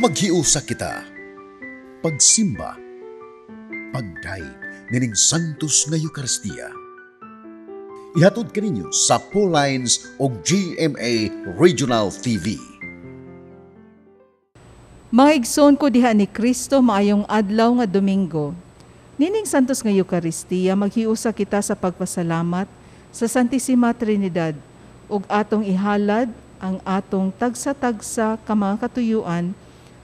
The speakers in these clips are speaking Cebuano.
Maghiusa kita. Pagsimba. Pagdayeg nining Santos nga Eukaristiya. Ihatod kaninyo sa Lines og GMA Regional TV. Mga igsoon ko diha ni Kristo, maayong adlaw nga Domingo. Nining Santos nga Eukaristiya, maghiusa kita sa pagpasalamat sa Santissima Trinidad ug atong ihalad ang atong tagsa-tagsa ka mga katuyuan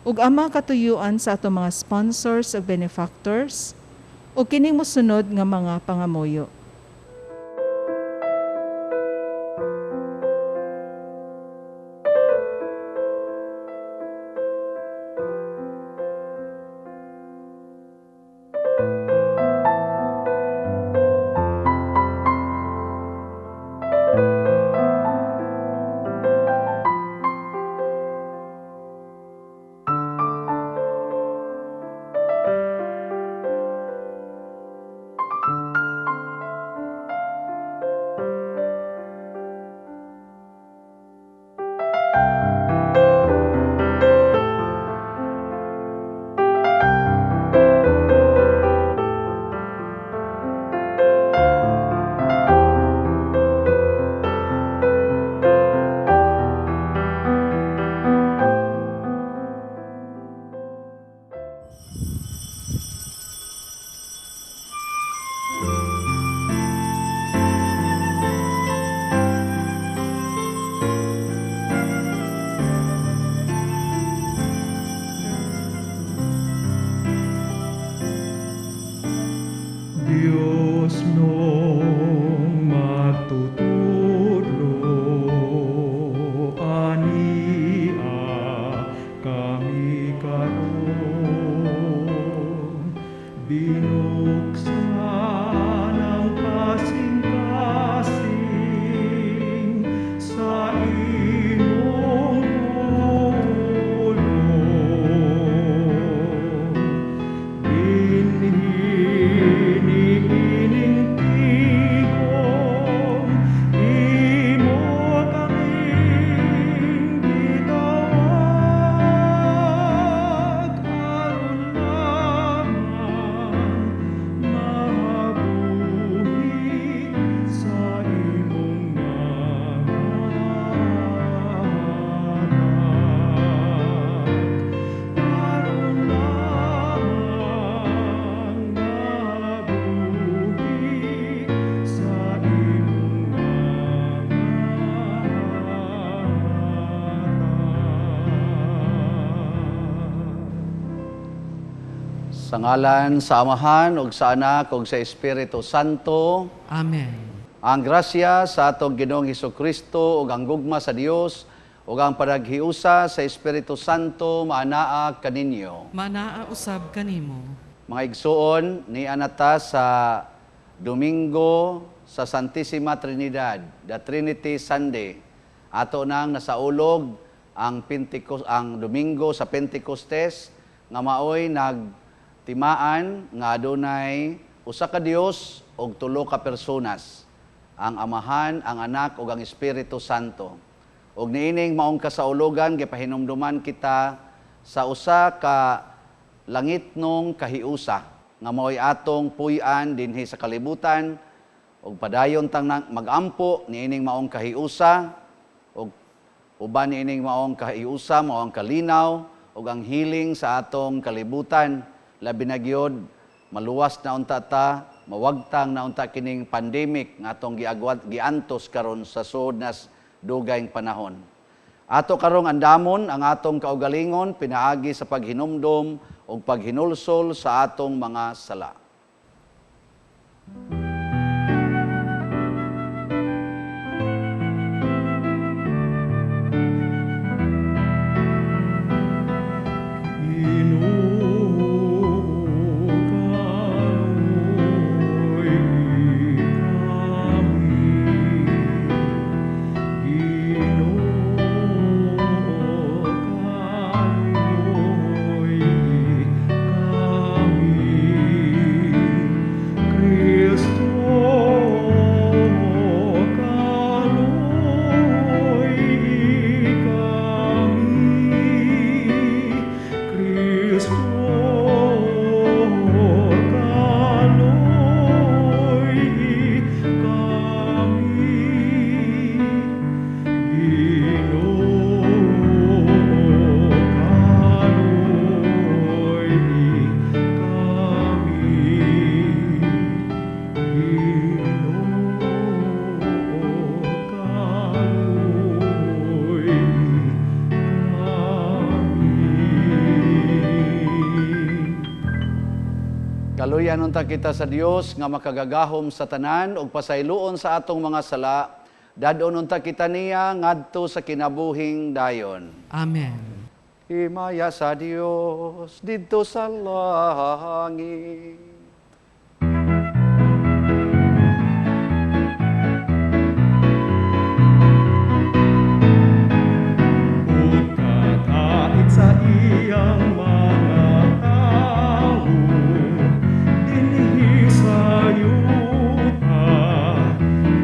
ug ang mga katuyuan sa atong mga sponsors ug benefactors ug kining mosunod nga mga pangamuyo. Dios nung magtutudlo ania kami karon, binuksan ang kasing-kasing sa imong pulong. Dinhi niining tigom, imo kaming gitawag aron lamang mabuhi sa imong mga hatag. Aron lamang mabuhi sa imong mga hatag. Sa ngalan sa Amahan ug sa Anak ug sa Espiritu Santo. Amen. Ang grasya sa atong Ginoong Hesukristo ug ang gugma sa Dios ug ang panaghiusa sa Espiritu Santo maanaa kaninyo. Manaa usab kanimo. Mga igsuon, niana ta sa Domingo sa Santissima Trinidad, the Trinity Sunday. Ato nang nasaulog ang Pentecost, ang Domingo sa Pentecostes nga maoy nagtimaan nga adunay usa ka Dios ug tulo ka personas, ang Amahan, ang Anak ug ang Espiritu Santo. Ug niining maong kasaulogan, gipahinumduman kita sa usa ka langitnong kahiusa nga mao'y atong puy-an dinhi sa kalibutan, ug padayon tang magampo niining maong kahiusa, ug uban niining maong kahiusa mao ang kalinaw ug ang healing sa atong kalibutan, labi na gyud maluwas na unta ta, mawagtang na unta kining pandemic nga atong giagwat giantos karon sa suod nas dugayng panahon. Ato karong andamon ang atong kaugalingon pinaagi sa paghinumdom ug paghinulsol sa atong mga sala. Ginoo, kaluoy kami. Ginoo, kaluoy kami. Kristo. Kaluyan unta kita sa Dios nga makagagahom sa tanan ug pasayloon sa atong mga sala, dad-on unta kita niya ngadto sa kinabuhing dayon. Amen. Himaya sa Dios didto sa langit. Pagkatait sa iyang mga tao, dinhi sa yuta,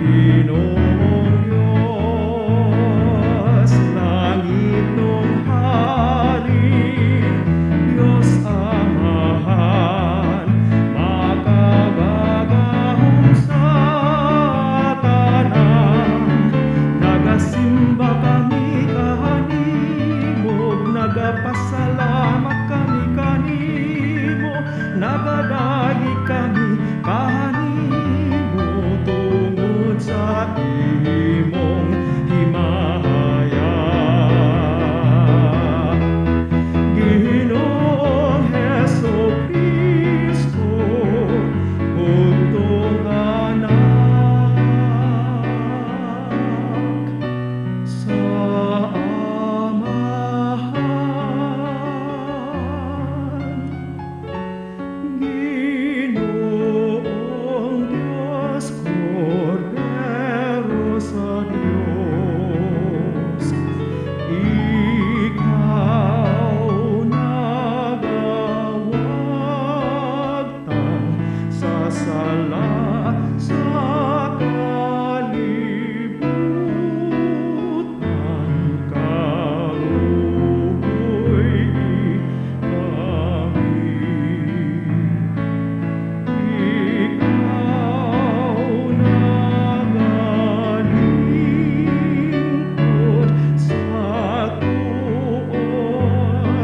Ginoong Diyos, langit nung hari, Diyos Amahan, makagagahom sa tanan. Nagasimba kami kanimo, nagapasalamat kami kanimo, nagadayeg kami kanimo tungod sa imong himaya. Ginoong Hesu Kristo, bugtong anak sa Amahan. Ginoong Diyos, Kordero sa Diyos, ikaw nagawagtang sa sala sa kalibutan, kaluoy kami. Ikaw nagalingkod sa tuo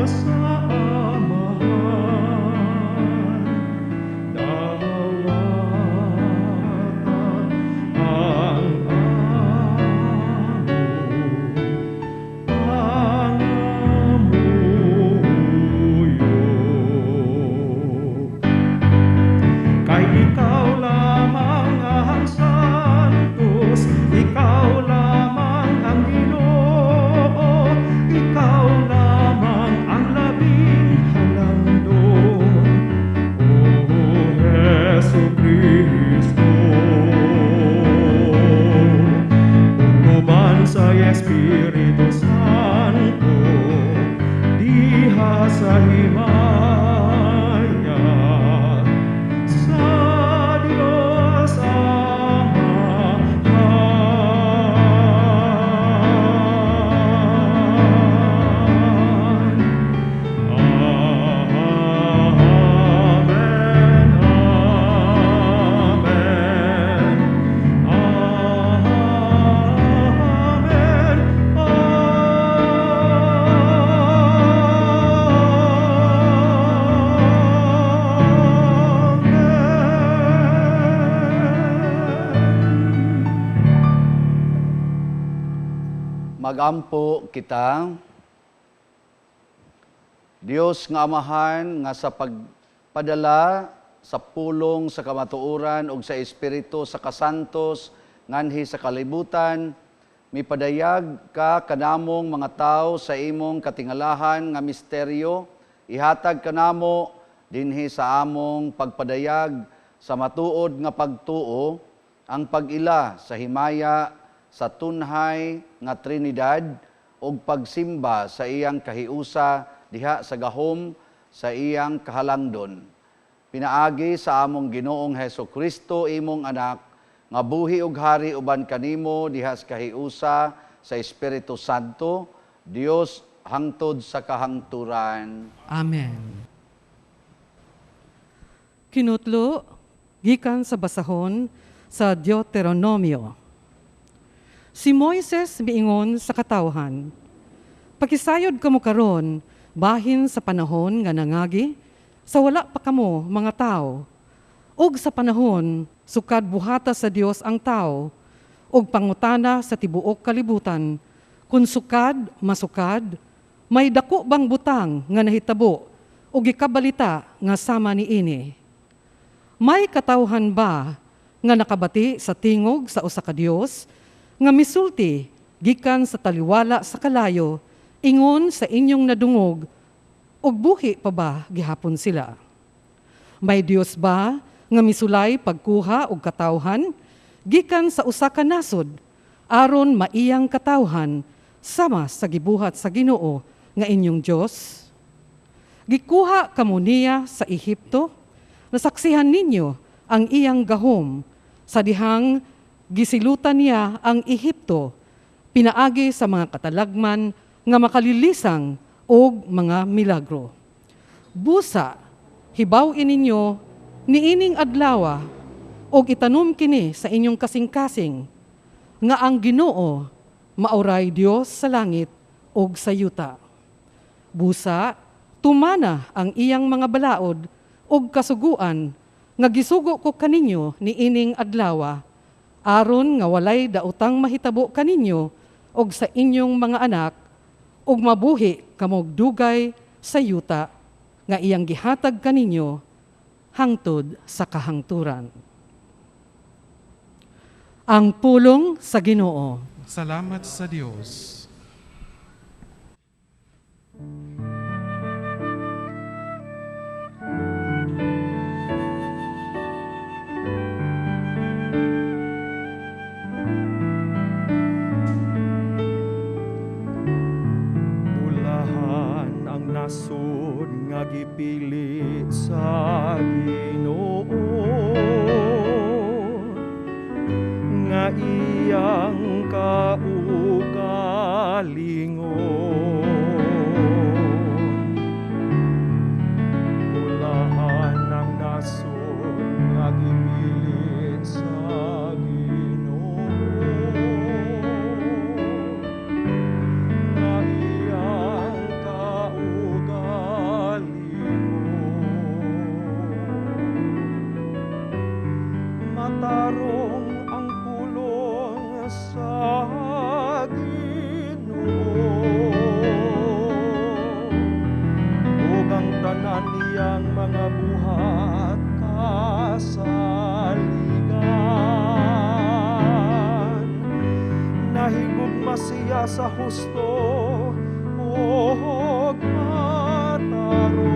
sa Amahan. Dawata ang among pangamuyo. Kay ikaw lamang ang santos, ikaw lamang ang Ginoo, ikaw lamang ang labing halangdon. O Hesu Kristo, uban sa Espiritu Santo, diha sa himaya sa Dios Amahan. Amen, Amen, Amen, Amen. Magampo kita. Dios nga Amahan nga sa pagpadala sa pulong sa kamatuoran ug sa espiritu sa kasantos nganhi sa kalibutan, mipadayag ka kanamong mga tawo sa imong katingalahan nga misteryo. Ihatag kanamo dinhi sa among pagpadayag sa matuod nga pagtuo ang pag-ila sa himaya sa tunhay nga Trinidad ug pagsimba sa iyang kahiusa diha sa gahom sa iyang kahalangdon. Pinaagi sa among Ginoong Heso Kristo, imong anak, nga buhi ug hari uban kanimo diha sa kahiusa sa Espiritu Santo, Dios hangtod sa kahangturan. Amen. Kinutlo, gikan sa basahon sa Deuteronomio. Si Moises miingon sa katawhan, "Pakisayod kamo karon bahin sa panahon nga nangagi, sa wala pa kamo mga tao, ug sa panahon sukad buhata sa Dios ang tao, ug pangutana sa tibuok kalibutan, kung sukad masukad, may dako bang butang nga nahitabo ug gikabalita nga sama niini? May katawhan ba nga nakabati sa tingog sa usa ka Dios nga misulti gikan sa taliwala sa kalayo ingon sa inyong nadungog, ug buhi pa ba gihapon sila? May Dios ba nga misulay pagkuha og katawhan gikan sa usa ka nasod aron maiyang katawhan sama sa gibuhat sa Ginoo nga inyong Dios? Gikuha kamo niya sa Ehipto, nasaksihan ninyo ang iyang gahom sa dihang gisilutan niya ang Ehipto pinaagi sa mga katalagman nga makalilisang og mga milagro. Busa, hibaw-i ninyo niining adlawa og itanom kini sa inyong kasing-kasing nga ang Ginoo maoray Dios sa langit og sa yuta. Busa, tumana ang iyang mga balaod og kasuguan nga gisugo ko kaninyo niining adlawa, aron nga walay daotang mahitabo kaninyo og sa inyong mga anak, ug mabuhi kamog dugay sa yuta nga iyang gihatag kaninyo hangtod sa kahangturan. Ang pulong sa Ginoo. Salamat sa Dios. Bulahan ang nasod nga gipili sa Ginoo, nga iyang kaugalingon. Bulahan ang nasod nga gipili sa Ginoo, nga iyang kaugalingon. Matarong ang pulong sa Ginoo, ug ang tanan niyang mga buhat kasaligan. Nahigugma siya sa husto ug matarong.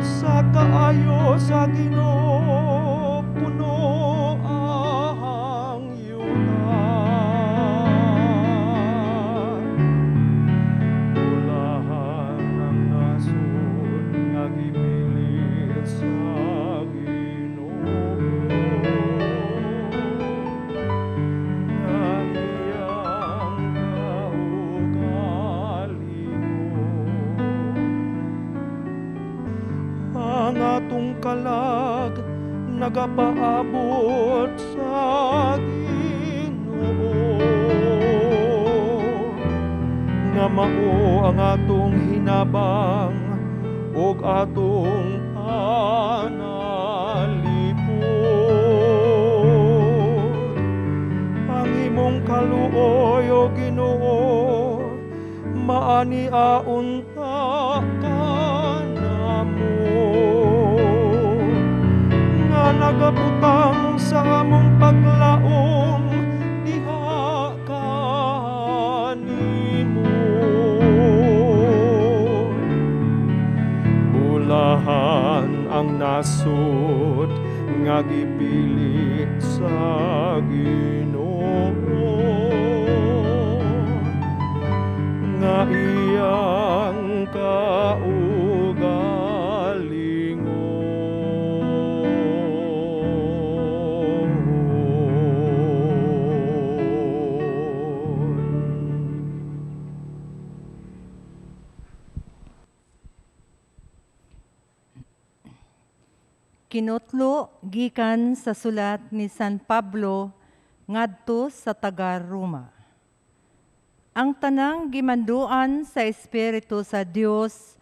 Sa kaayo sa Ginoo puno ang yuta. Bulahan ang nasod nga gipili sa Ginoo, nga iyang kaugalingon. Ang atong kalag nagapaabot sa Ginoo, nga mao ang atong hinabang ug atong panalipod. Ang imong kaluoy, O Ginoo, maani aunta kanamo, nga nagabutang sa among paglaom diha kanimo. Bulahan ang nasod nga gipili sa Ginoo, nga iyang kaugalingon. Kinutlo gikan sa sulat ni San Pablo ngadto sa taga-Roma. Ang tanang gimanduan sa Espiritu sa Dios,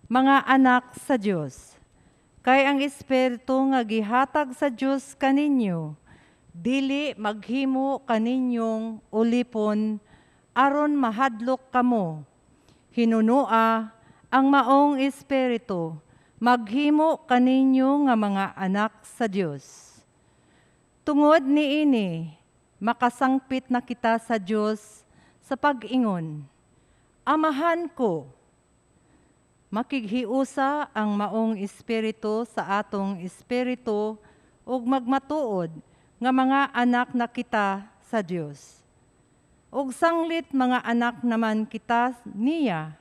mga anak sa Dios. Kay ang Espiritu nga gihatag sa Dios kaninyo, dili maghimo kaninyong ulipon aron mahadlok kamo. Hinunoa ang maong Espiritu maghimo kaninyo nga mga anak sa Dios. Tungod niini, makasangpit na kita sa Dios sa pag-ingon, Amahan ko. Makighiusa ang maong espiritu sa atong espiritu ug magmatuod nga mga anak na kita sa Dios. Ug sanglit mga anak naman kita niya,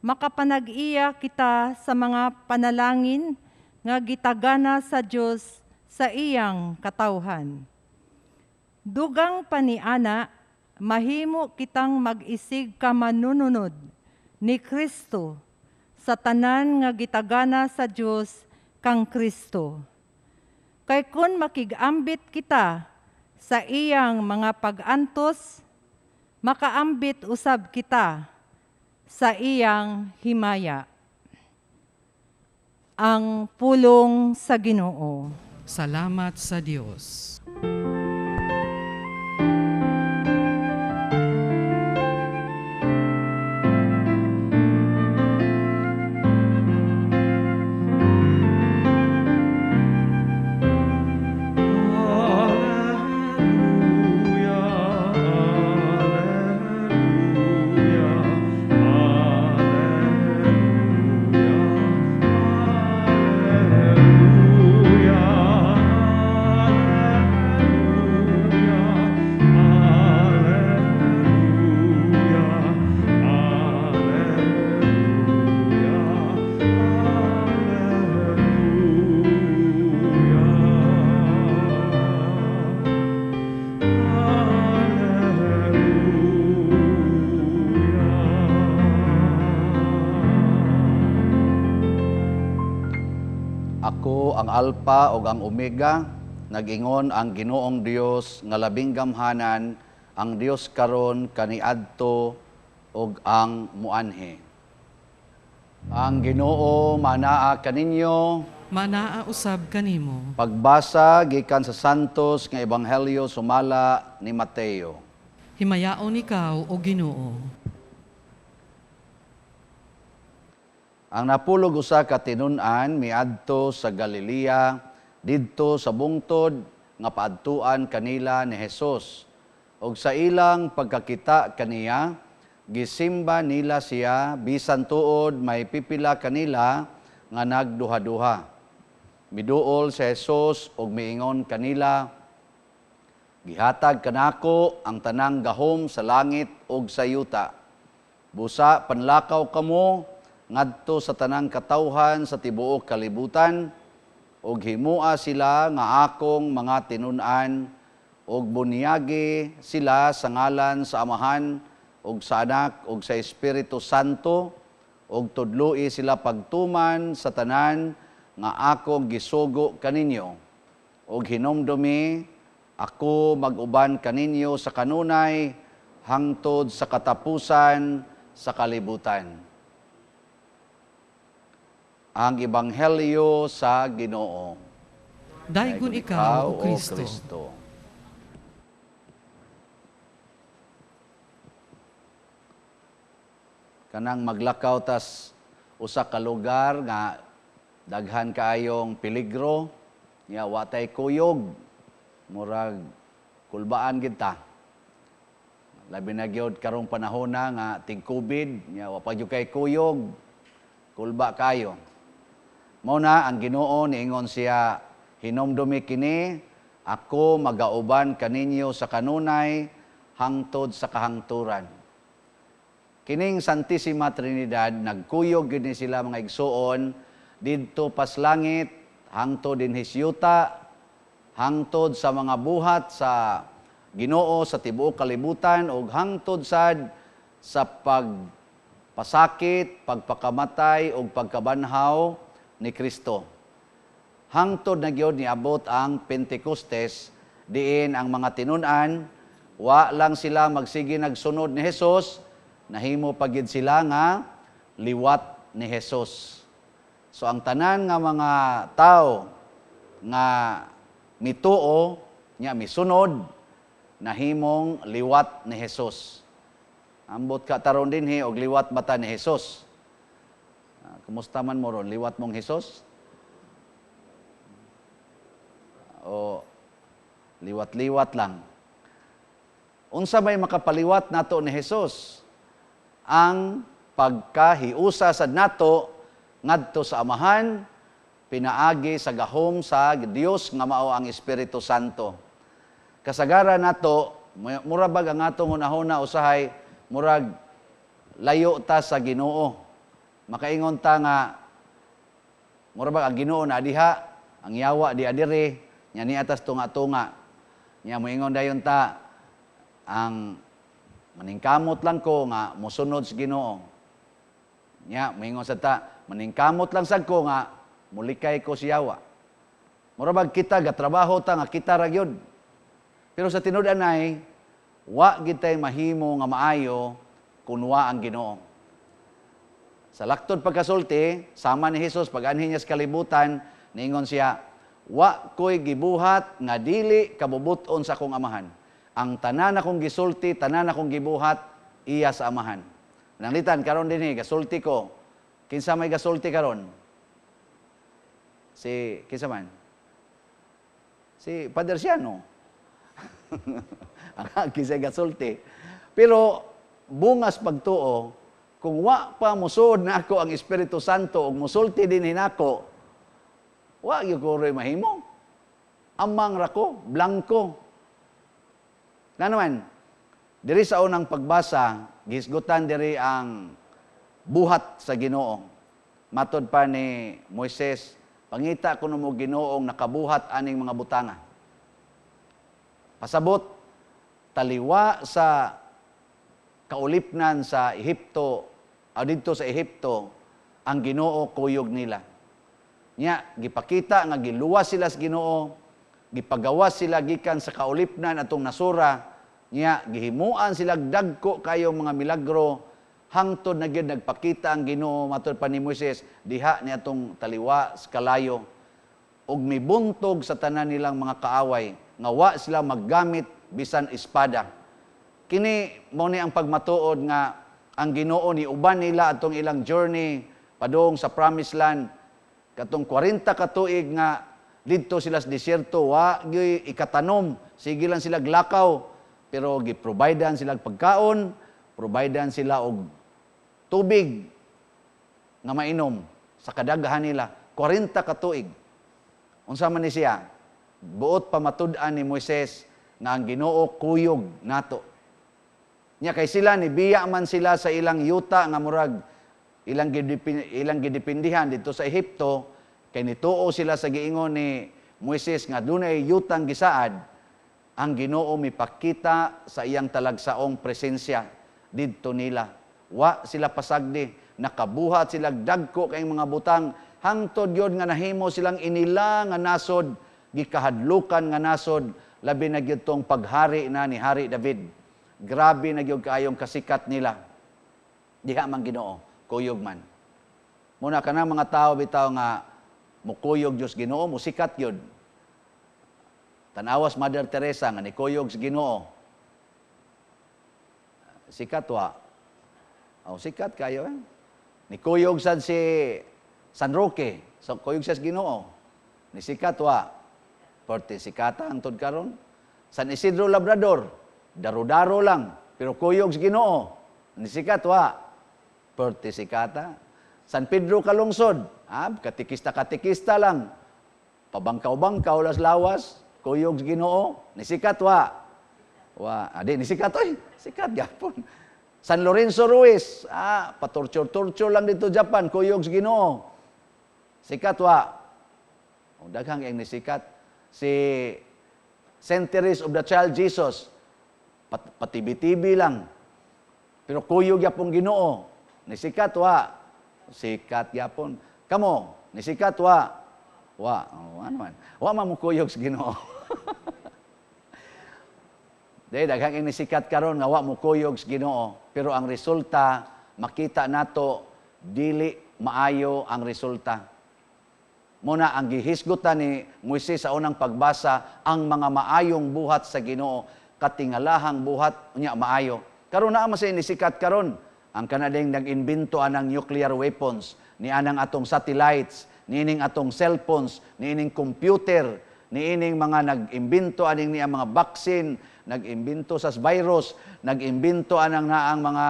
makapanag-iya kita sa mga panalangin nga gitagana sa Dios sa iyang katawhan. Dugang paniana, mahimo kitang mag-isig ka manununod ni Kristo sa tanan nga gitagana sa Dios kang Kristo. Kay kun makig-ambit kita sa iyang mga pag-antos, makaambit usab kita sa iyang himaya. Ang pulong sa Ginoo. Salamat sa Dios. Alleluia, alleluia, alleluia, alleluia, alleluia, alleluia. Ako ang Alpha ug ang Omega, nag-ingon ang Ginoong Dios nga labing gamhanan, ang Dios karon kaniadto ug ang muanhi. Ang Ginoo manaa kaninyo. Manaa usab kanimo. Pagbasa gikan sa Santos nga Ebanghelyo sumala ni Mateo. Himayaon ikaw, o Ginoo. Ang napulog usa ka tinun-an miadto sa Galilea didto sa bungtod nga paadtuan kanila ni Jesus. Og sa ilang pagkakita kaniya, gisimba nila siya bisan tuod may pipila kanila nga nagduha-duha. Miduol si Jesus og miingon kanila, gihatag kanako ang tanang gahom sa langit ug sa yuta. Busa panlakaw kamo ngadto sa tanang katawhan sa tibuok kalibutan ug himua sila nga akong mga tinun-an ug bunyagi sila sa ngalan sa Amahan ug sa Anak ug sa Espiritu Santo ug tudloi sila pagtuman sa tanan nga akong gisugo kaninyo. Ug hinumdumi ako mag-uban kaninyo sa kanunay hangtod sa katapusan sa kalibutan. Ang Ebanghelyo sa Ginoo. Daygon ikaw, o Kristo. Kristo. Kanang maglakaw tas usa ka lugar nga daghan kaayong peligro, nya wa tay kuyog, murag kulbaan gid ta. Labi na gyud karong panahon na nga ting-COVID, nya wa pa gyud kay kuyog, kulba kayo. Mao na ang Ginoo niingon siya, hinumdumi kini, ako magauban kaninyo sa kanunay hangtod sa kahangturan. Kining Santissima Trinidad nagkuyog gyud ni sila mga igsuon didto pas langit hangtod dinhi yuta, hangtod sa mga buhat sa Ginoo sa tibuok kalibutan ug hangtod sad sa pagpasakit, pagpakamatay ug pagkabanhaw ni Kristo. Hangtod na gyud niabot ang Pentecostes, diin ang mga tinun-an wa lang sila magsige nagsunod ni Jesus, nahimo pa gyud sila nga liwat ni Jesus. So ang tanan nga mga tao nga mituo nya misunod, nahimong liwat ni Jesus. Ambot ka taron dinhi og liwat bata ni Jesus. Kumusta man mo ron? Liwat mong Hesus? O liwat-liwat lang? Unsa may makapaliwat nato ni Hesus? Ang pagkahiusa sad nato ngadto sa Amahan pinaagi sa gahom sa Dios nga mao ang Espiritu Santo. Kasagaran nato, mura bag ang atong hunahuna usahay murag layo ta sa Ginoo. Makaingon ta nga mura bag ang Ginoo na diha, ang yawa di adiri, nya ni atas tunga-tunga. Nya moingon dayon ta ang maningkamot lang ko nga mosunod sa Ginoo. Nya moingon sad ta, maningkamot lang sad ko nga mulikay ko si yawa. Mura bag kita gatrabaho ta nga kita ra gyud. Pero sa tinud-anay, wa gid tay mahimo nga maayo kun wa ang Ginoo. Sa laktod pagkasulti, sama ni Hesus pag-anhi niya sa kalibutan, niingon siya, wa ko'y gibuhat nga dili kabubut-on sa akong amahan. Ang tanan akong gisulti, tanan akong gibuhat, iya sa amahan. Nanglitan, karon dinhi, gasulti ko. Kinsa may gasulti karon? Si, kinsa man? Si Padre Siano. Ang kinsa gasulti. Pero, bungas pagtuo, kung wa pa musuod na ako ang Espiritu Santo ug musulti din hinako, wa gyud ko roy mahimo. Amang ra ko, blangko. Na naman, diri sa unang pagbasa, gihisgutan diri ang buhat sa Ginoo. Matod pa ni Moises, pangita kuno mo Ginoong nakabuhat aning mga butanga. Pasabot, taliwa sa kaulipnan sa Ehipto, o didto sa Ehipto, ang Ginoo kuyog nila. Nya, gipakita nga giluwas sila sa Ginoo, gipagawas sila gikan sa kaulipnan atong nasura, nya gihimuan sila dagko kayo mga milagro, hangtod na gyud nagpakita ang Ginoo matod pa ni Moises diha ni atong taliwa sa kalayo ug mibuntog sa tanan nilang mga kaaway nga wa sila maggamit bisan espada. Kini mao ni ang pagmatuod nga ang Ginoo ni uban nila atong ilang journey padung sa promised land katong 40 ka tuig nga didto sila sa disyerto, wa gyud ikatanom, sige lang sila glakaw, pero giprovidean sila og pagkaon, providean sila og tubig nga mainom sa kadaghan nila 40 ka tuig. Unsa man ni siya? Buot pamatud-an ni Moises nga ang Ginoo kuyog nato. Nya kay sila nibiya man sila sa ilang yuta nga murag ilang gidipindihan didto sa Ehipto, kay nituo sila sa giingon ni Moises nga dunay yutang gisaad, ang Ginoo mipakita sa iyang talagsaong presensya didto nila. Wa sila pasagdi, nakabuhat sila dagko kay mga butang hangtod gyud nga nahimo silang inila nga nasod, gikahadlukan nga nasod, labi na gyud tong paghari na ni Hari David. Grabe na gyud kaayong kasikat nila. Diha man Ginoo, kuyog man. Muna kanang mga tao bitaw nga mukuyog Dios Ginoo, musikat gyud. Tanawas Mother Teresa nga nikuyog sa Ginoo. Sikat wa. Oh, sikat kayo eh. Nikuyog sad si San Roque, so kuyog siya sa Ginoo. Nisikat wa. Porte sikata ang tud karon. San Isidro Labrador, daro-daro lang, pero kuyog sa Ginoo. Nisikat wa. Porte sikata. San Pedro Calungsod, katikista-katikista lang. Pabangkaw-bangkaw las lawas, kuyog sa Ginoo, nisikat wa. Wa, adi nisikat oy, sikat gyapon. San Lorenzo Ruiz, patorture-torture lang dito Japan, kuyog sa Ginoo. Sikat wa. O, daghang ang nisikat. Si Saint Therese of the Child Jesus, patibi-tibi lang. Pero kuyog yapong Ginoo. Nisikat wa. Sikat yapon. Kamo, nisikat wa. Wa. Oh, ano man. Wa man mo kuyog sa Ginoo. Dahil daghang ang nisikat karon nga wa mo kuyog sa Ginoo, pero ang resulta makita nato dili maayo ang resulta. Muna ang gihisgutan ni Moises sa unang pagbasa ang mga maayong buhat sa Ginoo, katingalahang buhat unya maayo. Karon naa man say nisikat karon. Ang kanadeng nag-imbento anang nuclear weapons, ni anang atong satellites, niining atong cellphones, niining computer, niining mga nag-imbento aning niya mga vaccine, nag-imbento sa virus, nag-imbento anang naang mga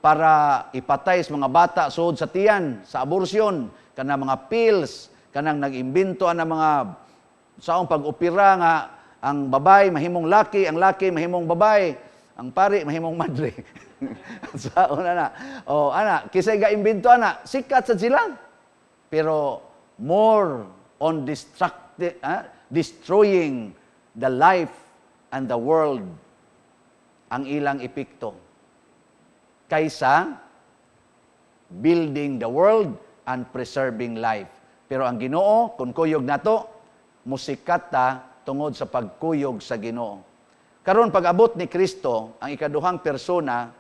para ipatay sa mga bata suod sa tiyan, sa abortion, kanang mga pills, kanang nag-imbento anang mga saong pag-opera nga ang babay mahimong laki, ang laki mahimong babay, ang pari mahimong madre. Sa una na. O ana, kisay ga imbento ana, sikat sa sila. Pero more on destroying the life and the world ang ilang epekto kaysa building the world and preserving life. Pero ang Ginoo, kung kuyog nato, musikat ta tungod sa pagkuyog sa Ginoo. Karon, pag-abot ni Kristo, ang ikaduhang persona,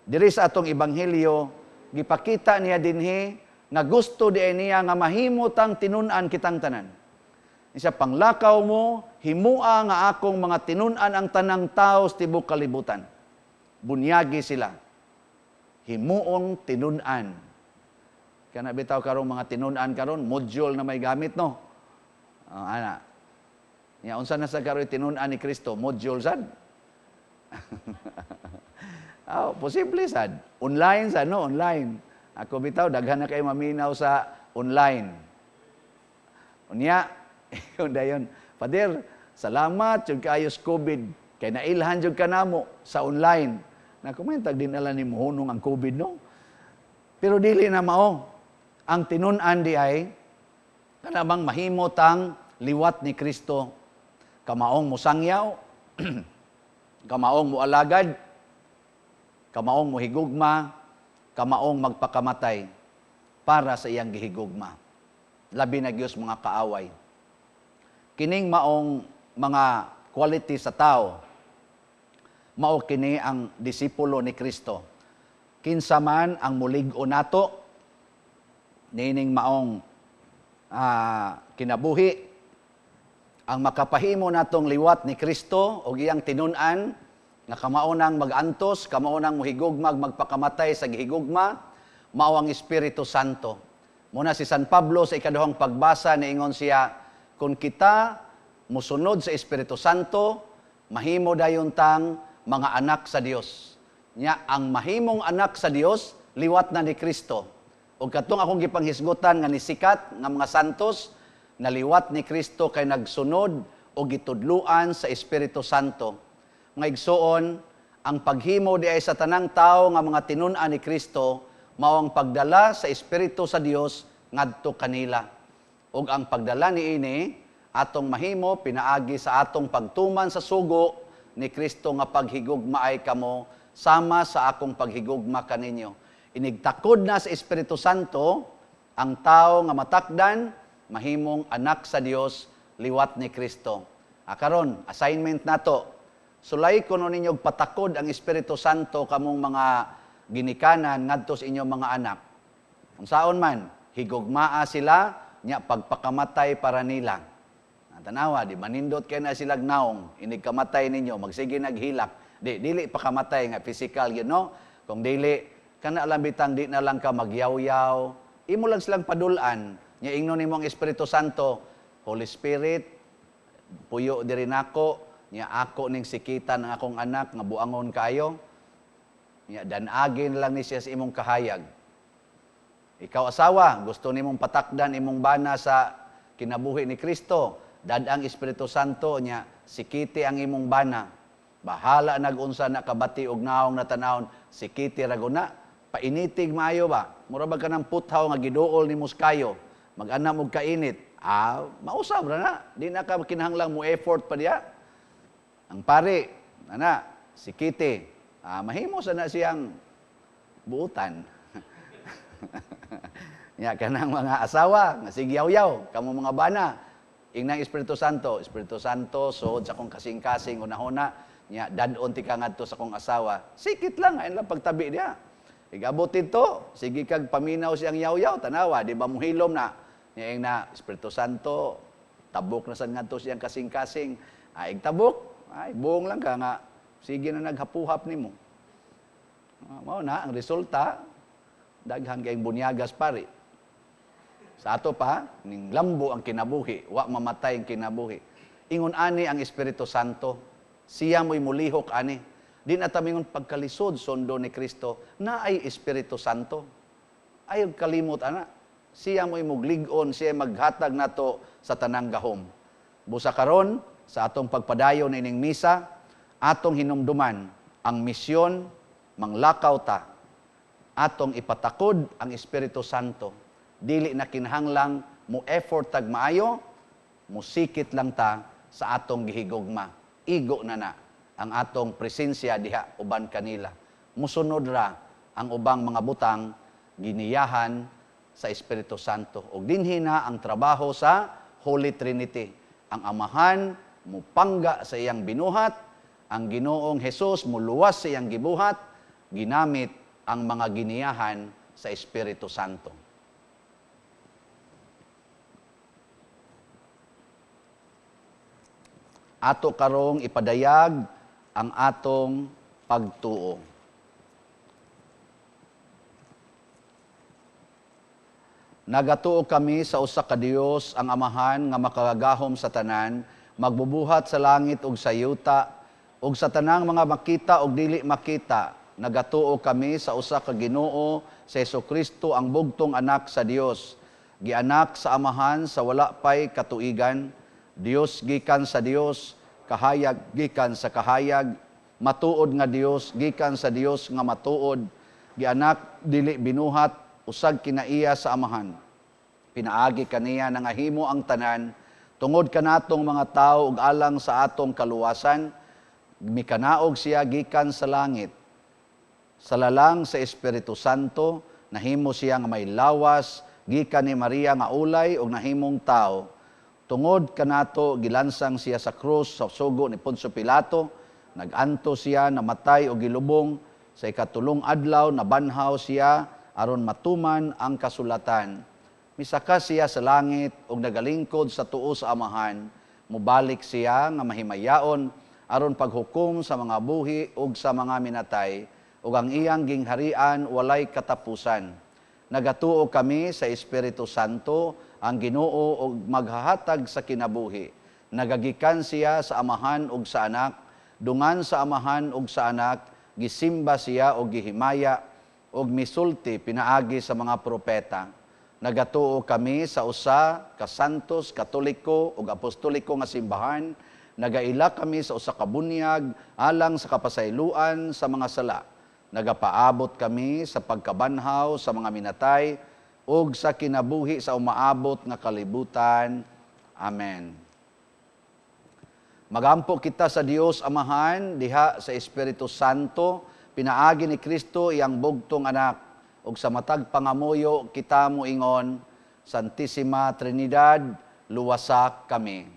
diri sa atong ebanghelyo, gipakita niya dinhi nga gusto di niya nga mahimo tang tinun-an kitang tanan. Isa, "Panglakaw mo, himua nga akong mga tinun-an ang tanang tao sa tibuok kalibutan. Bunyagi sila." Himuong tinun-an. Kana bitaw karong mga tinun-an karon, module na may gamit, no. Ana. Ya, unsa na sa karon tinun-an ni Kristo? Module sad. Oh, posible sad. Online sad, no, online. Ako bitaw, daghan na kay maminaw sa online. Unya, yun dayon. "Father, salamat jud kaayo sa COVID kay nailhan jud ka namo sa online." Nakumentag din nala ni mohunong ang COVID, no. Pero dili na mao. Ang tinun-an di ay kanabang mahimo tang liwat ni Kristo, kamaong musangyaw, kamaong mualagad, kamaong muhigugma, kamaong magpakamatay para sa iyang gihigugma. Labi na gyud mga kaaway. Kining maong mga quality sa tao, mao kini ang disipulo ni Kristo. Kinsa man ang mulig-o nato niining maong kinabuhi, ang makapahimo natong liwat ni Kristo o iyang tinun-an nga kamaonang magantos, kamaonang muhigugma, magpakamatay sa gihigugma, mao ang Espiritu Santo. Muna si San Pablo sa ikaduhang pagbasa, niingon siya, kung kita musunod sa Espiritu Santo, mahimo dayon tang mga anak sa Dios. Nya ang mahimong anak sa Dios, liwat na ni Kristo. Ug katong akong gipanghisgutan nga nisikat nga mga santos, naliwat ni Kristo kay nagsunod o gitudluan sa Espiritu Santo. Mga igsoon, ang paghimo di ay sa tanang tao nga mga tinun-an ni Kristo, mao ang pagdala sa Espiritu sa Dios ngadto kanila. Ug ang pagdala niini atong mahimo pinaagi sa atong pagtuman sa sugo ni Kristo nga paghigugmaay kamo sama sa akong paghigugma kaninyo. Inigtakod na sa Espiritu Santo ang tao nga matakdan mahimong anak sa Dios, liwat ni Kristo. Karon, assignment nato. Sulay kuno ninyo patakod ang Espiritu Santo kamong mga ginikanan ngadto sa inyong mga anak. Unsaon man, higugmaa sila nya pagpakamatay para nila. Tanawa, di manindot kay na silag naong, inig kamatay ninyo, magsige naghilak. Di, dili pakamatay nga physical, you know? Kung dili, kana lang bitang di na lang ka magyaw-yaw, imo lang silang padulan, nya ingnon nimo ang Espiritu Santo, "Holy Spirit, puyo diri nako, nya ako ning sikitan ang akong anak nga buangon kayo." Nya danagin lang ni siya sa imong kahayag. Ikaw asawa, gusto nimong patakdan imong bana sa kinabuhi ni Kristo, dad-ang Espiritu Santo nya sikiti ang imong bana. Bahala nag-unsa na kabati og naong na tanawon, sikiti ra guna. Painitig maayo ba? Mura ba ka ng puthaw nga giduol ni muskayo? Mag-anam og kainit. Mausab ra na. Di na ka kinahanglang mo effort pa diya. Ang pari, ana, sikiti. Mahimo sa na siyang buutan. Nya kanang mga asawa nga sigyaw-yaw, kamo mga bana, ingnang Espiritu Santo, "Espiritu Santo, suod sa akong kasing-kasing unahuna, nya dad-on ti ka ngadto sa akong asawa." Sikit lang, ayon lang pagtabi diya. Igabot dito, sige kag paminaw siyang yaw-yaw, tanawa, di ba muhilom na? Nya ing na, "Espiritu Santo, tabok na sad ngadto siyang kasing-kasing." Ay, tabok, ay, buong lang ka nga, sige na naghapuhap nimo. Mao na ang resulta, daghan kayong bunyagas pari. Sa ato pa, ning lambo ang kinabuhi, wa mamatay ang kinabuhi. Ingon ani ang Espiritu Santo, siya mo'y mulihok ani. Di na ta mingon pagkalisod sundo ni Kristo, naay Espiritu Santo. Ayaw kalimot ana. Siya mo'y muglig-on, siya maghatag nato sa tanang gahom. Busa karon sa atong pagpadayon ining misa, atong hinumduman ang misyon, manglakaw ta, atong ipatakod ang Espiritu Santo. Dili na kinahanglang mo effort tag maayo, musikit lang ta sa atong gihigugma. Igo na na ang atong presensya diha uban kanila. Musunod ra ang ubang mga butang giniyahan sa Espiritu Santo. Og dinhi na ang trabaho sa Holy Trinity. Ang Amahan mupangga sa iyang binuhat, ang Ginoong Hesus muluwas sa iyang gibuhat, ginamit ang mga giniyahan sa Espiritu Santo. Ato karong ipadayag ang atong pagtuo. Nagatuo kami sa usa ka Dios ang Amahan nga makagagahom sa tanan, magbubuhat sa langit ug sa yuta ug sa tanang mga makita ug dili makita. Nagatuo kami sa usa ka Ginoo, sa Hesukristo ang bugtong anak sa Dios, gianak sa Amahan sa wala pay katuigan, Dios gikan sa Dios, kahayag gikan sa kahayag, matuod nga Dios gikan sa Dios nga matuod, gianak dili binuhat, usag kinaiya sa Amahan. Pinaagi kaniya nangahimo ang tanan, tungod kanatong mga tawo ug alang sa atong kaluwasan, mikanaog siya gikan sa langit. Sa lalang sa Espiritu Santo, nahimo siya nga may lawas, gikan ni Maria nga ulay ug nahimong tawo. Tungod kanato gilansang siya sa krus sa sugo ni Poncio Pilato, naganto siya, namatay ug gilubong. Sa ikatulong adlaw nabanhaw siya aron matuman ang kasulatan. Misaka siya sa langit ug nagalingkod sa tuo sa Amahan. Mubalik siya nga mahimayaon aron paghukom sa mga buhi ug sa mga minatay, ug ang iyang gingharian walay katapusan. Nagatuo kami sa Espiritu Santo, ang Ginoo ug maghahatag sa kinabuhi. Nagagikan siya sa Amahan ug sa Anak, dungan sa Amahan ug sa Anak, gisimba siya ug gihimaya ug misulti pinaagi sa mga propeta. Nagatuo kami sa usa ka santos, katoliko ug apostoliko nga simbahan. Nagaila kami sa usa ka bunyag alang sa kapasayloan sa mga sala. Nagapaabot kami sa pagkabanhaw sa mga minatay ug sa kinabuhi sa umaabot nga kalibutan. Amen. Magampo kita sa Dios Amahan diha sa Espiritu Santo, pinaagi ni Kristo iyang bugtong anak, ug sa matag pangamuyo kita moingon, Santissima Trinidad, luwasa kami.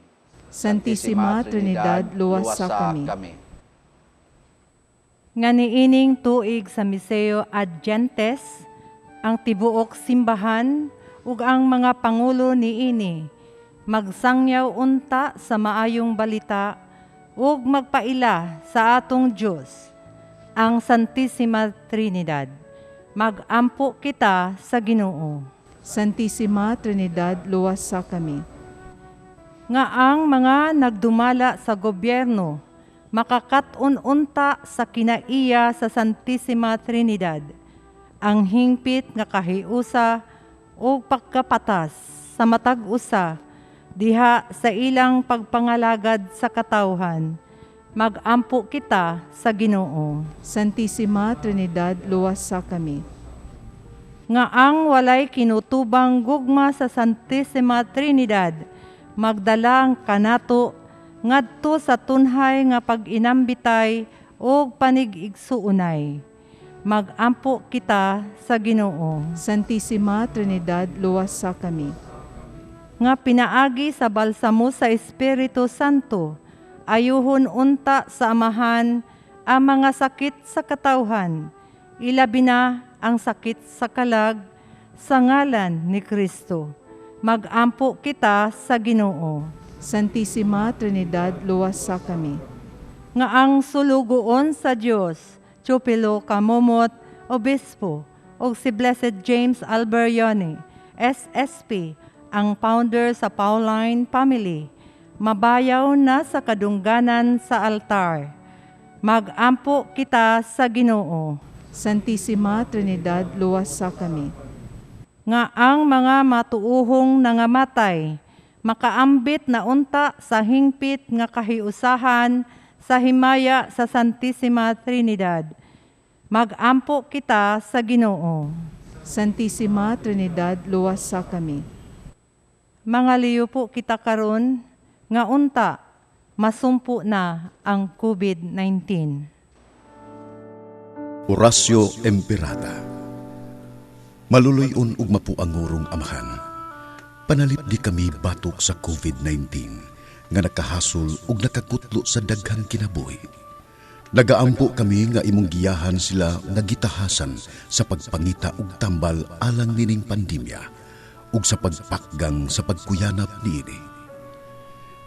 Santissima Trinidad, luwasa kami. Nga niining tuig sa Miseo ad Gentes, ang tibuok simbahan ug ang mga pangulo niini magsangyaw unta sa maayong balita ug magpaila sa atong Dios, ang Santissima Trinidad. Magampo kita sa Ginoo. Santissima Trinidad, luwasa kami. Nga ang mga nagdumala sa gobyerno makakat-on unta sa kinaiya sa Santissima Trinidad, ang hingpit nga kahiusa ug pagkapatas sa matag usa diha sa ilang pagpangalagad sa katawhan. Magampo kita sa Ginoo. Santissima Trinidad, luwasa kami. Nga ang walay kinutubang gugma sa Santissima Trinidad magdala kanato ngadto sa tunhay nga pag-inambitay ug panig-igsuonay. Magampo kita sa Ginoo. Santissima Trinidad, luwasa kami. Nga pinaagi sa balsamo sa Espiritu Santo, ayuhon unta sa Amahan ang mga sakit sa katawhan, ilabi na ang sakit sa kalag, sa ngalan ni Kristo. Magampo kita sa Ginoo. Santissima Trinidad, luwasa kami. Nga ang sulugoon sa Dios, Chupilo Kamomot, Obispo, ug si Blessed James Alberione, SSP, ang founder sa Pauline Family, mabayaw na sa kadungganan sa altar. Magampo kita sa Ginoo. Santissima Trinidad, luwasa kami. Nga ang mga matuuhong nangamatay, makaambit na unta sa hingpit nga kahiusahan sa himaya sa Santissima Trinidad. Magampo kita sa Ginoo. Santissima Trinidad, luwasa kami. Mga liyo po kita karon nga unta masumpo na ang COVID-19. Horacio Emperata. Maluloy-on ug mapuangurong Amahan. Panalipdi kami batok sa COVID-19 nga nakahasol ug nakakutlo sa daghang kinabuhi. Nagaampo kami nga imong giyahan sila nga gitahasan sa pagpangita og tambal alang nining pandemya ug sa pagpakgang sa pagkuyanap niini.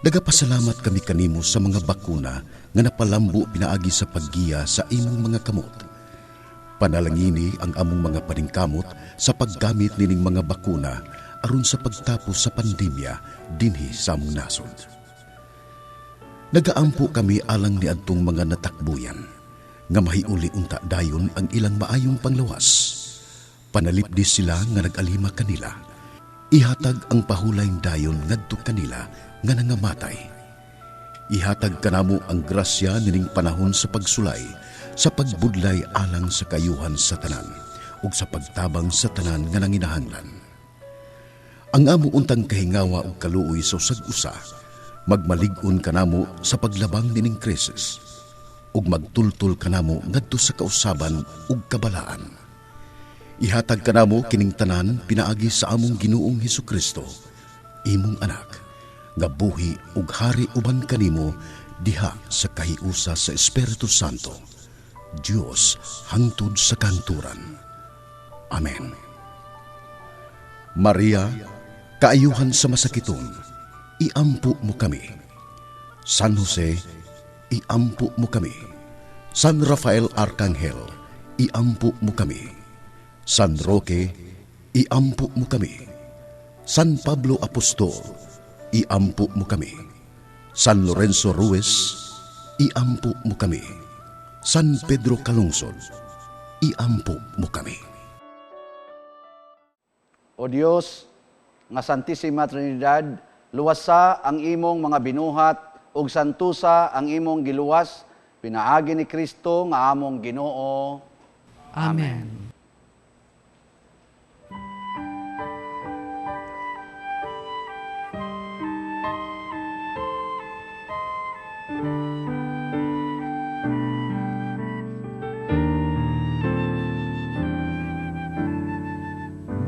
Nagapasalamat kami kanimo sa mga bakuna nga napalambo pinaagi sa paggiya sa imong mga kamot. Panalangini ang among mga paningkamot sa paggamit nining mga bakuna aron sa pagtapos sa pandemya dinhi sa among nasod. Nagaampo kami alang niadtong mga natakbuyan nga mahiuli unta dayon ang ilang maayong panglawas. Panalipdi sila nga nag-alima kanila. Ihatag ang pahulayng dayon ngadto kanila nga nangamatay. Ihatag kanamo ang grasya nining panahon sa pagsulay, sa pagbudlay alang sa kayuhan sa tanan ug sa pagtabang sa tanan nga nanginahanglan. Ang amo untang kahingawa ug kaluoy sa usag-usa, magmalig-on kanamo sa paglabang nining krisis ug magtultol kanamo ngadto sa kausaban ug kabalaan. Ihatag kanamo kining tanan pinaagi sa among Ginoong Hesukristo, imong anak, nga buhi ug hari uban kanimo diha sa kahiusa sa Espiritu Santo, Dios hangtod sa kanturan. Amen. Maria, kaayuhan sa masakiton, iampo mo kami. San Jose, iampo mo kami. San Rafael Arcangel, iampo mo kami. San Roque, iampo mo kami. San Pablo Apostol, iampo mo kami. San Lorenzo Ruiz, iampo mo kami. San Pedro Calungsod, iampo mo kami. O Dios, nga Santissima Trinidad, luwasa ang imong mga binuhat ug santusa ang imong giluwas pinaagi ni Kristo nga among Ginoo. Amen.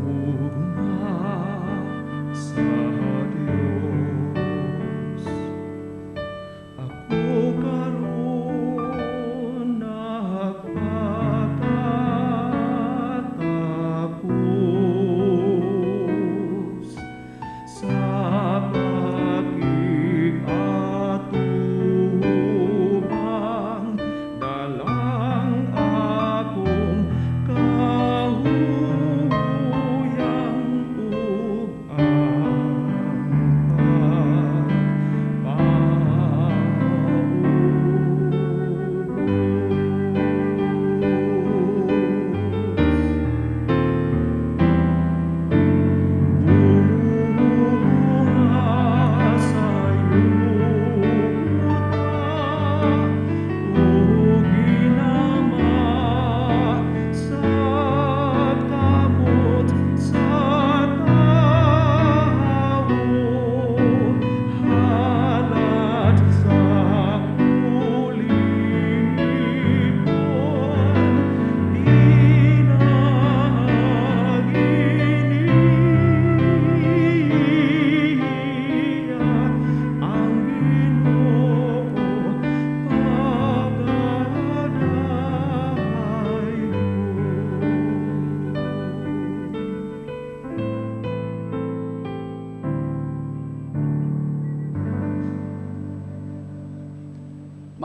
Mugma sa Dios, ako karon nagpatay.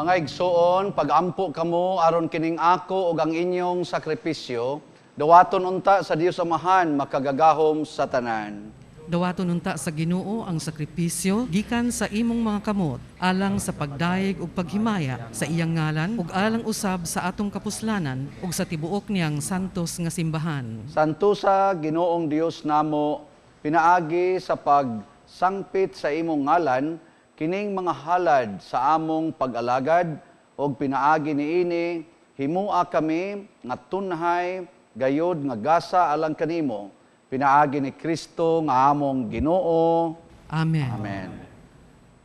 Mga igsoon, pagampo kamo aron kining ako ug ang inyong sakripisyo, dawaton unta sa Dios Amahan makagagahom sa tanan. Dawaton unta sa Ginoo ang sakripisyo gikan sa imong mga kamot alang sa pagdayeg ug paghimaya sa iyang ngalan ug alang usab sa atong kapuslanan ug sa tibuok niyang santos nga simbahan. Santusa Ginoong Dios namo, pinaagi sa pagsangpit sa imong ngalan kining mga halad sa among pag-alagad ug pinaagi niini himua kami nga tunhay gayod nga gasa alang kanimo, pinaagi ni Kristo nga among Ginoo. Amen. Amen.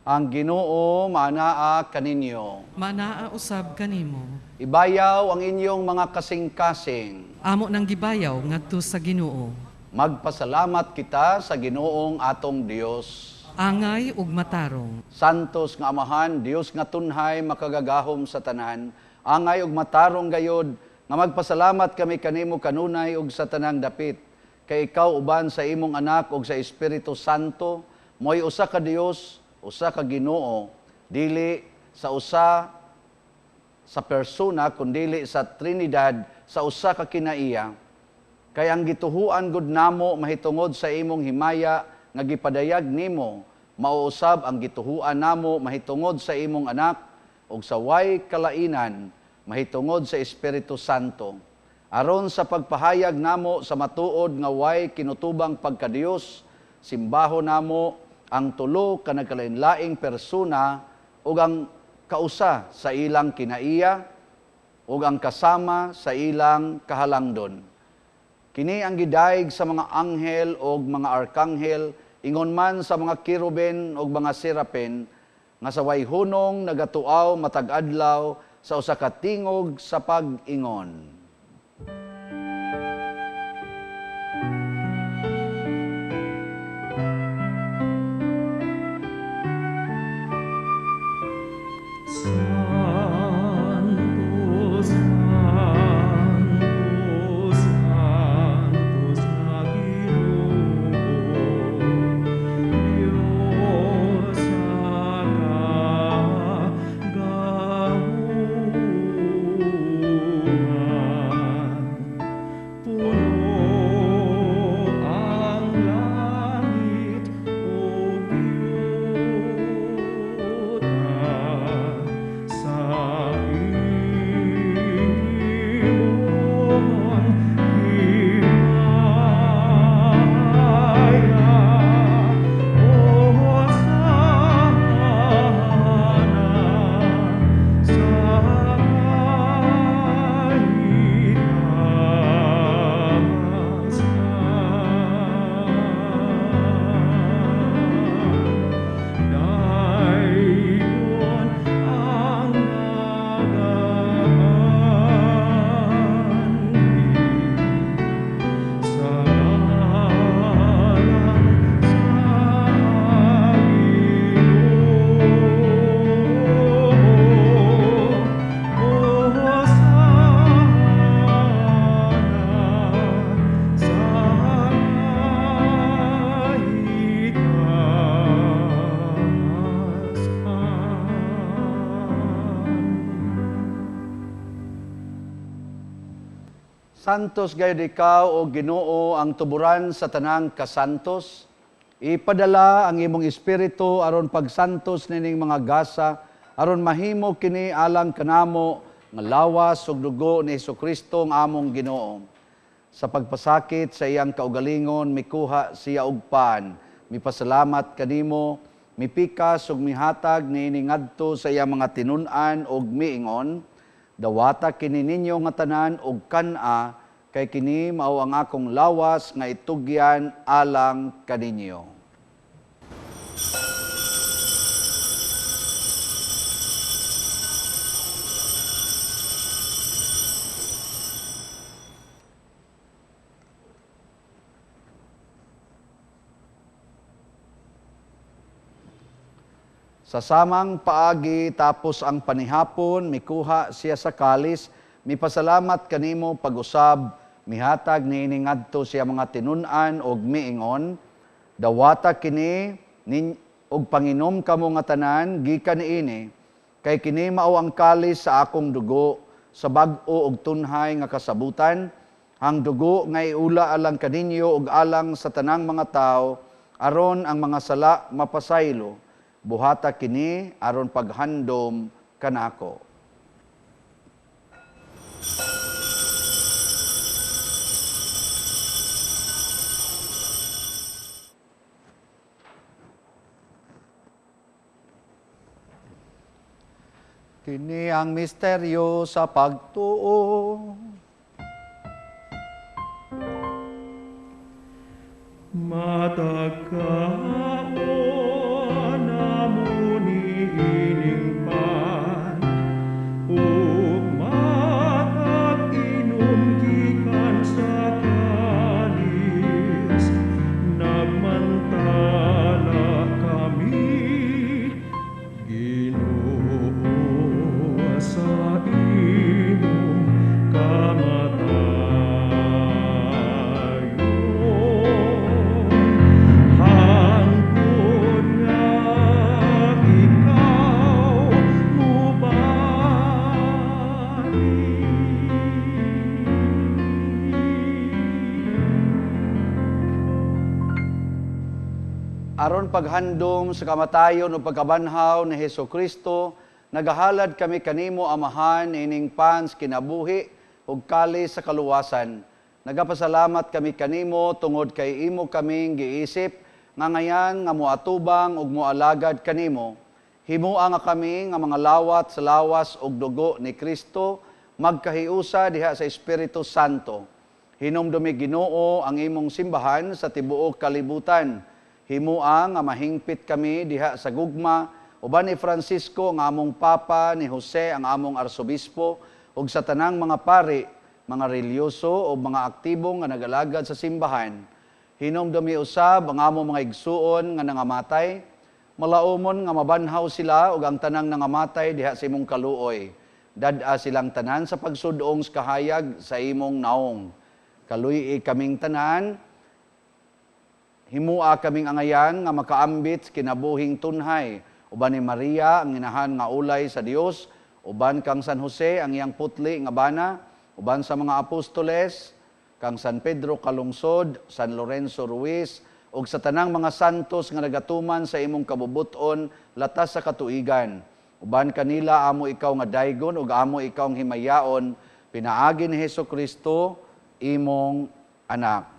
Ang Ginoo maanaa kaninyo. Manaa usab kanimo. Ibayaw ang inyong mga kasing-kasing. Amo nang gibayaw ngadto sa Ginoo. Magpasalamat kita sa Ginoong atong Dios. Angay ug matarong. Santos nga Amahan, Dios nga tunhay makagagahom sa tanan, angay ug matarong gayod nga magpasalamat kami kanimo kanunay ug sa tanang dapit. Kay ikaw uban sa imong anak ug sa Espiritu Santo, mo'y usa ka Dios, usa ka Ginoo, dili sa usa sa persona kundili sa Trinidad sa usa ka kinaiya. Kay ang gituhuan gud namo mahitungod sa imong himaya nga gipadayag nimo, mauusab ang gituhuan namo mahitungod sa imong anak ug sa way kalainan mahitungod sa Espiritu Santo. Aron sa pagpahayag namo sa matuod nga way kinutubang pagkadiyos, simbaho namo ang tulo ka nagkalainlaing persona ug ang kausa sa ilang kinaiya ug ang kasama sa ilang kahalangdon. Kini ang gidayeg sa mga anghel ug mga arkanghel, ingon man sa mga kerubin ug mga serapin, nga sa way hunong nagatuaw matag adlaw sa usa ka tingog sa pag-ingon. Santo, Santo, Santos nga Ginoo, Dios sa kagahuman. Puno ang langit ug yuta sa imong himaya. Hosana sa kahitasan. Dayon ang nagaanhi sa ngalan sa Ginoo. Hosana sa kahitasan. Santos gayud ikaw o Ginoo ang tuburan sa tanang kasantos. Ipadala ang imong espiritu aron pagsantos nining mga gasa, aron mahimo kini alang kanamo nga lawas ug dugo ni Hesukristo ang among Ginoo. Sa pagpasakit sa iyang kaugalingon mikuha siya og pan, mipasalamat kanimo, mipikas ug mihatag niini ngadto sa iyang mga tinun-an ug miingon, dawata kini ninyo nga tanan og kan-a, kay kini mao ang akong lawas nga itugyan alang kaninyo. Sa samang paagi tapos ang panihapon, mikuha siya sa kalis, mipasalamat kanimo pag-usab, mihatag niini ngadto siya mga tinun-an og miingon, dawata kini nin, og panginom kamo nga tanan gikan niini, Kay kini mao ang kalis sa akong dugo sa bag-o og tunhay nga kasabutan, ang dugo nga iula alang kaninyo ug alang sa tanang mga tawo aron ang mga sala mapasaylo. Buhata kini aron paghandom kanako. Kini ang misteryo sa pagtuo. Matag kaon amo niining pan, ug matag inom gikan sa kalis, nagmantala kami, Ginoo, sa imong kamatayon. Hangtod nga ikaw mubalik. Aron paghandom sa kamatayon o pagkabanhaw ni Hesus Kristo, nagahalad kami kanimo, Amahan, ining pans kinabuhi ug kalis sa kaluwasan. Nagapasalamat kami kanimo tungod kay imo kaming giisip nga ngayan nga moatubang ug moalagad kanimo. Himua nga kami nga mga lawat sa lawas ug dugo ni Kristo magkahiusa diha sa Espiritu Santo. Hinumdumi, Ginoo, ang imong simbahan sa tibuok kalibutan. Himua nga mahingpit kami diha sa gugma uban ni Francisco ang among Papa, ni Jose ang among Arsobispo, ug sa tanang mga pari, mga relihiyoso o mga aktibo nga nagalagad sa simbahan. Hinumdumi usab ang among mga igsuon nga nangamatay, malaumon nga mabanhaw sila ug ang tanang nangamatay diha sa imong kaluoy. Dad-a silang tanan sa pagsudong sa kahayag sa imong naong. Kaluy-i kaming tanan, himua kaming angayan nga makaambit sa kinabuhing tunhay. Uban ni Maria ang inahan nga ulay sa Dios, uban kang San Jose ang iyang putli nga bana, uban sa mga apostoles, kang San Pedro Calungsod, San Lorenzo Ruiz, ug sa tanang mga santos nga nagatuman sa imong kabubuton latas sa katuigan. Uban kanila amo ikaw nga daygon ug amo ikaw ang himayaon, pinaagi ni Hesus Kristo imong anak.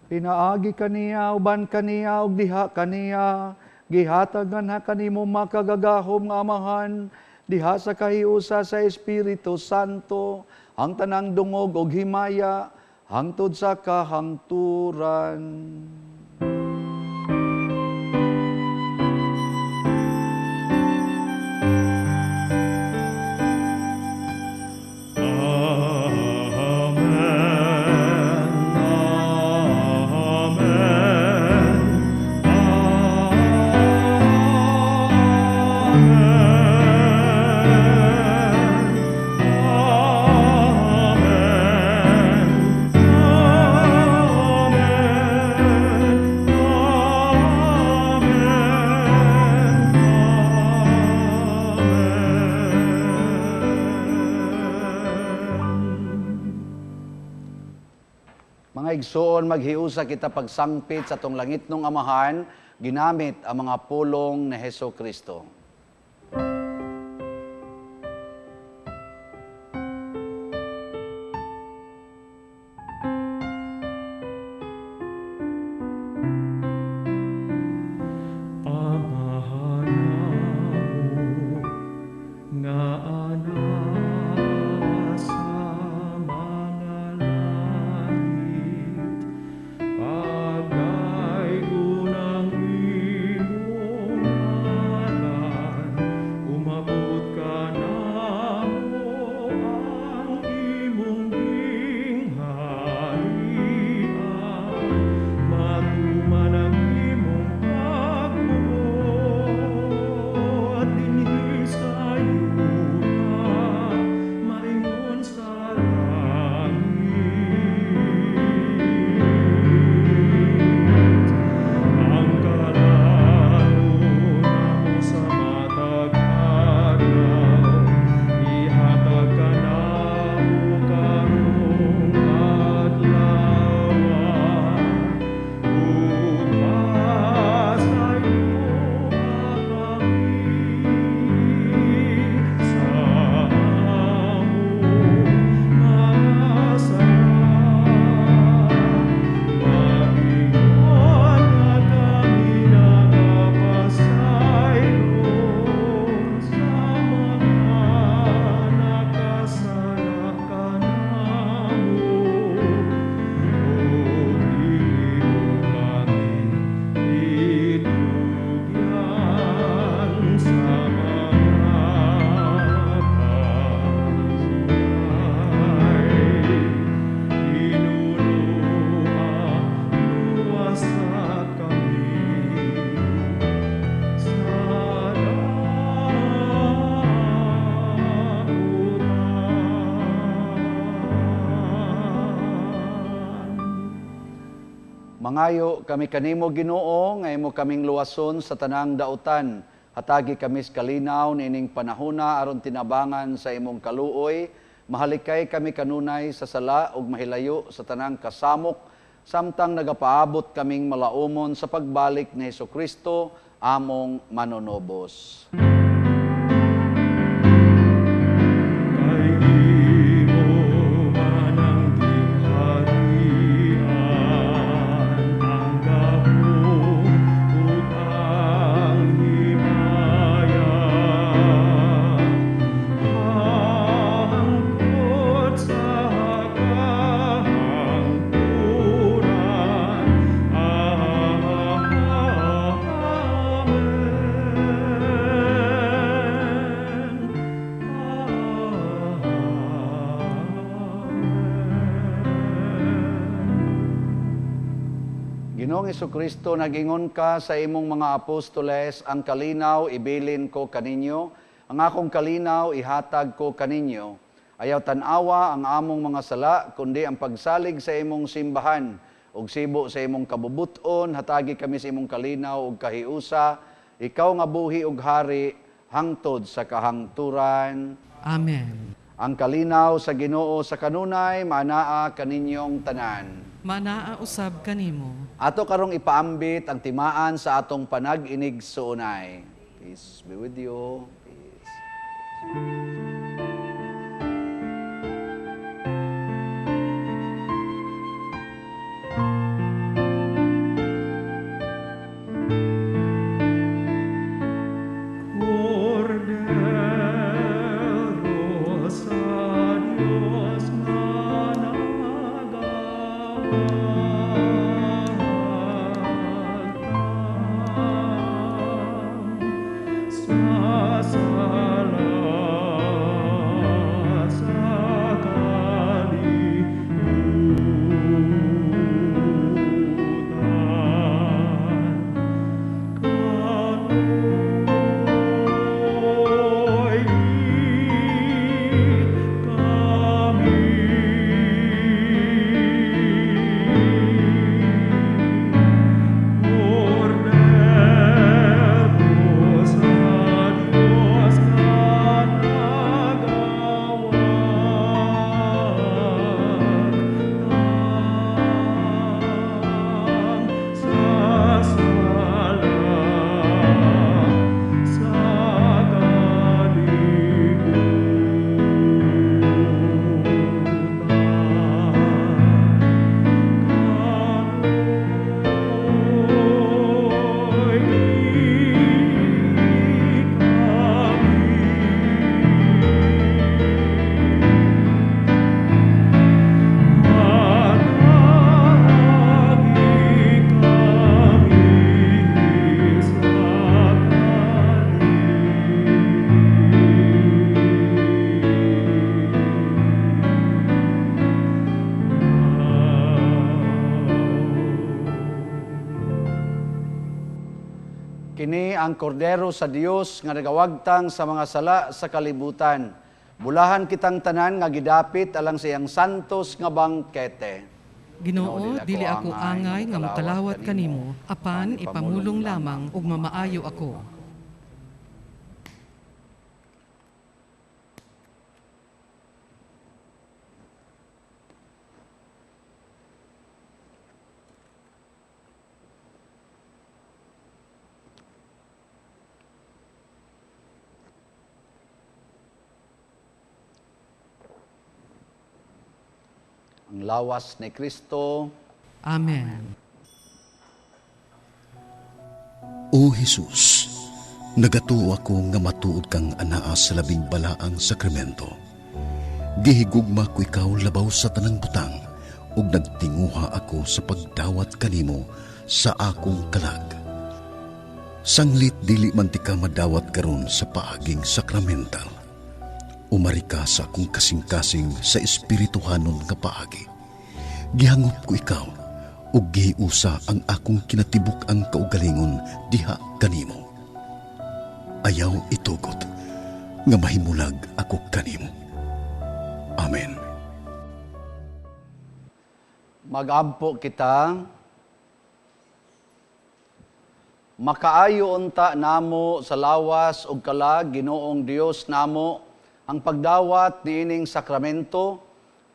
Pinaagi kaniya, uban kaniya, ug diha kaniya, gihatagan ha kanimo makagagahom nga Amahan, diha sa kahiusa sa Espiritu Santo, ang tanang dungog ug himaya, hangtod sa kahangturan. Amen. Amen. Amen. Amen. Mga igsoon, maghiusa kita pagsangpit sa atong langitnong Amahan, ginamit ang mga pulong ni Hesus Kristo. Amahan namo nga anaa sa mga langit, pagdaygon ang imong ngalan. Mangayo kami kanimo Ginoo nga imo kaming luwason sa tanang dautan. Hatagi kami sa kalinaw niining panahona aron tinabangan sa imong kaluoy. Mahalikay kami kanunay sa sala ug mahilayo sa tanang kasamok samtang nagapaabot kaming malaumon sa pagbalik ni Hesukristo among manunobos. Kay imo man ang gingharian, ang gahom ug ang himaya, hangtod sa kahangturan. Amen. Ginoong Hesukristo, nag-ingon ka sa imong mga apostoles, ang kalinaw ibilin ko kaninyo, ang akong kalinaw ihatag ko kaninyo. Ayaw tan-awa ang among mga sala, kundi ang pagsalig sa imong simbahan, ug sibo sa imong kabubuton, hatagi kami sa imong kalinaw ug kahiusa, ikaw nga buhi ug hari, hangtod sa kahangturan. Amen. Ang kalinaw sa Ginoo sa kanunay, manaa kaninyong tanan. Manaa usab kanimo. Ato karong ipaambit ang timaan sa atong panag-inig suunay. Peace be with you. Peace. Kordero sa Dios nga nagawagtang sa sala sa kalibutan. Kanoy kami Kordero sa Dios nga nagawagtang sa sala sa kalibutan. Kanoy kami Hatagi kami sa kalinaw. Kini ang kordero sa Dios nga nagawagtang sa mga sala sa kalibutan. Bulahan kitang tanan nga gidapit alang sa iyang santos nga bangkete. Ginoo, dili ako angay nga mokalawat kanimo, apan ipamulong lamang ug mamaayo ako. Ang lawas ni Kristo. Amen. O Jesus, nagatuo ako nga matuod kang anaa sa labing balaang sakramento. Gihigugma ko ikaw labaw sa tanang butang ug nagtinguha ako sa pagdawat kanimo sa akong kalag. Sanglit dili man ti ka madawat karon sa paaging sakramental. Umari ka sa akong kasing-kasing sa espirituhanon nga paagi. Gihangop ko ikaw ug gihiusa ang akong kinatibuk-ang kaugalingon diha kanimo. Ayaw itugot nga mahimulag ako kanimo. Amen. Magampo kita. Makaayo unta namo sa lawas ug kalag, Ginoong Dios namo, ang pagdawat niining sakramento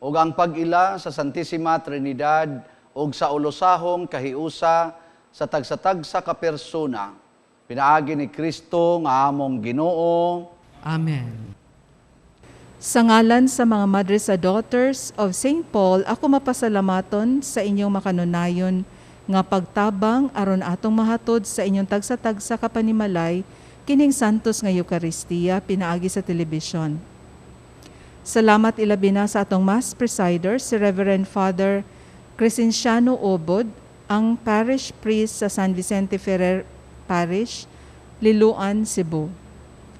ug ang pag-ila sa Santissima Trinidad ug sa ulosahong kahiusa sa tagsa-tagsa ka persona pinaagi ni Kristo nga among Ginoo. Amen. Sa ngalan sa mga Madres sa Daughters of St. Paul, ako mapasalamaton sa inyong makanunayon nga pagtabang aron atong mahatod sa inyong tagsa-tagsa ka panimalay kining Santos nga Eukaristiya pinaagi sa telebisyon. Salamat ilabi na sa atong Mass Presider, si Reverend Father Crescenciano Obod, ang parish priest sa San Vicente Ferrer Parish, Liloan, Cebu.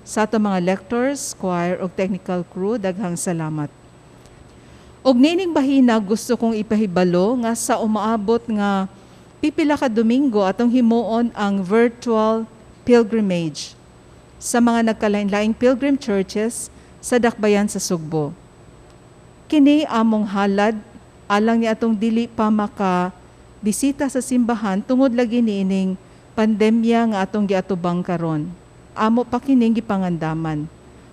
Sa atong mga lectors, choir ug technical crew, daghang salamat. Og niining bahina, gusto kong ipahibalo nga sa umaabot nga pipila ka Domingo atong himuon ang virtual pilgrimage sa mga nagkalain-laing pilgrim churches sa dakbayan sa Sugbo. Kini among halad alang ni atong dili pa maka bisita sa simbahan tungod lagi niining pandemya nga atong giatubang karon. Amo pa kining gipangandaman.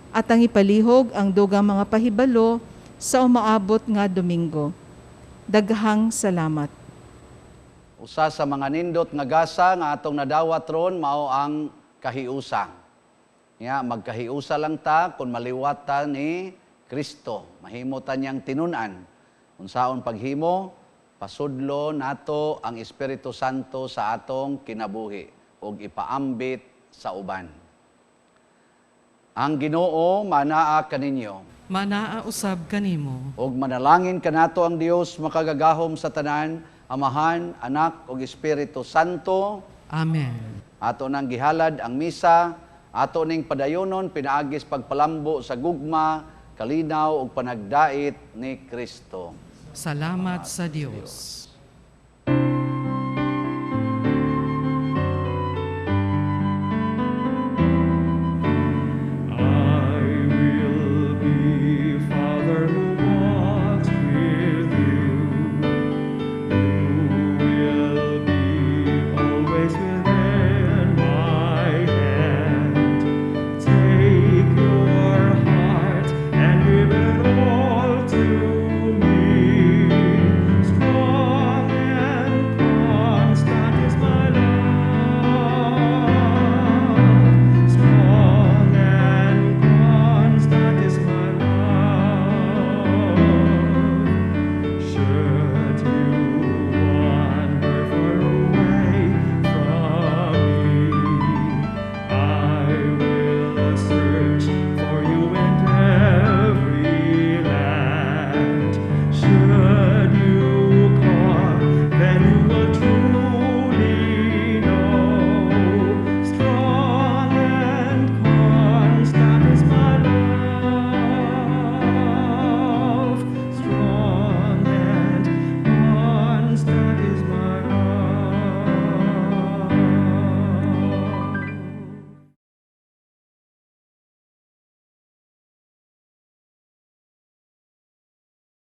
At ang ipalihog ang dugang mga pahibalo sa umaabot nga Domingo. Daghang salamat. Usa sa mga nindot nga gasa nga atong nadawat ron mao ang kahiusa. Ya, magkahiusa lang ta kung maliwat ta ni Kristo. Mahimo ta niyang tinun-an. Unsaon paghimo, pasudlo nato ang Espiritu Santo sa atong kinabuhi ug ipaambit sa uban. Ang Ginoo manaa kaninyo. Manaa usab kanimo. Ug manalangin kanato ang Dios makagagahom sa tanan, Amahan, Anak ug Espiritu Santo. Amen. Ato nang gihalad ang misa, ato ning padayonon pinaagis pagpalambo sa gugma, kalinaw ug panagdait ni Kristo. Salamat sa Dios.